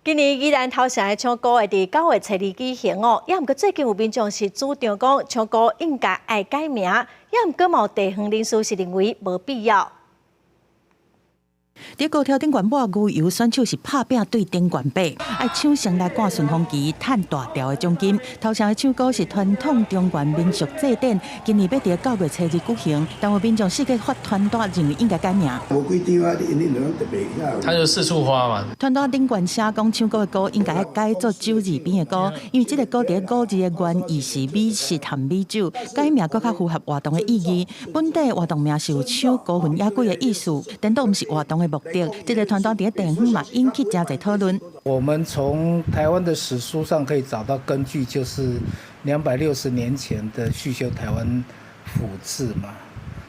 今年宜蘭頭城的搶孤會佇9月初二舉行哦，猶毋過最近有民眾是主張講搶孤應該愛改名，猶毋過嘛有地方人士是認為無必要。佇高挑頂懸抹牛油，選手是拍拚對頂懸爬，愛搶先來趕順風機，趁大條的獎金。頭城的搶孤是傳統中原民俗祭典，今年欲佇9月初二舉行，但有民眾四界發傳單，認為應該改名。無規定啊，你攏特別。他就四處發嘛。傳單頂懸寫講搶孤的孤應該改做酒字邊的孤，因為這個孤佇古字的原意是美食和美酒，改名閣較符合活動的意義。本底活動名是有搶孤魂野鬼的意思，顛倒毋是活動的目的。這個傳單佇地方嘛引起誠濟討論。我們從台灣的史書上可以找到根據，就是260年前的續修台灣府志嘛，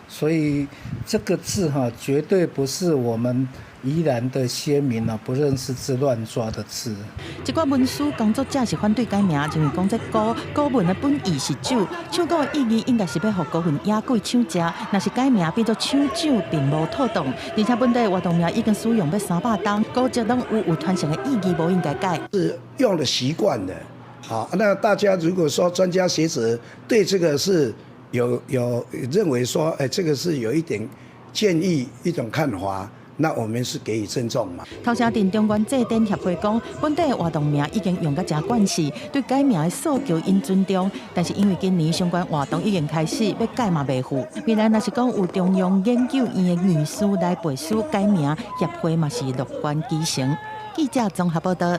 所以這個字哈，絕對不是我們宜蘭的先民啊不認識字亂抓的字。這寡文史工作者是反對改名，認為講這孤古文的本意是酒，搶孤的意義應該是欲予孤魂野鬼搶食，若是改名變做搶酒，並無妥當。而且本底活動名已經使用欲300冬，古跡攏有傳承的意義，無應該改。是用了習慣的，好，那大家如果說專家學者對這個是有認為說，哎，這個是有一點建議一種看法。那我們是給予尊重嘛。頭城鎮中原祭典協會講，本底活動名已經用甲誠慣勢，對改名的訴求𪜶尊重。但是因為今年相關活動已經開始，欲改嘛袂赴。未來若是講有中央研究院的院士來背書改名，協會嘛是樂觀其成。記者綜合報道。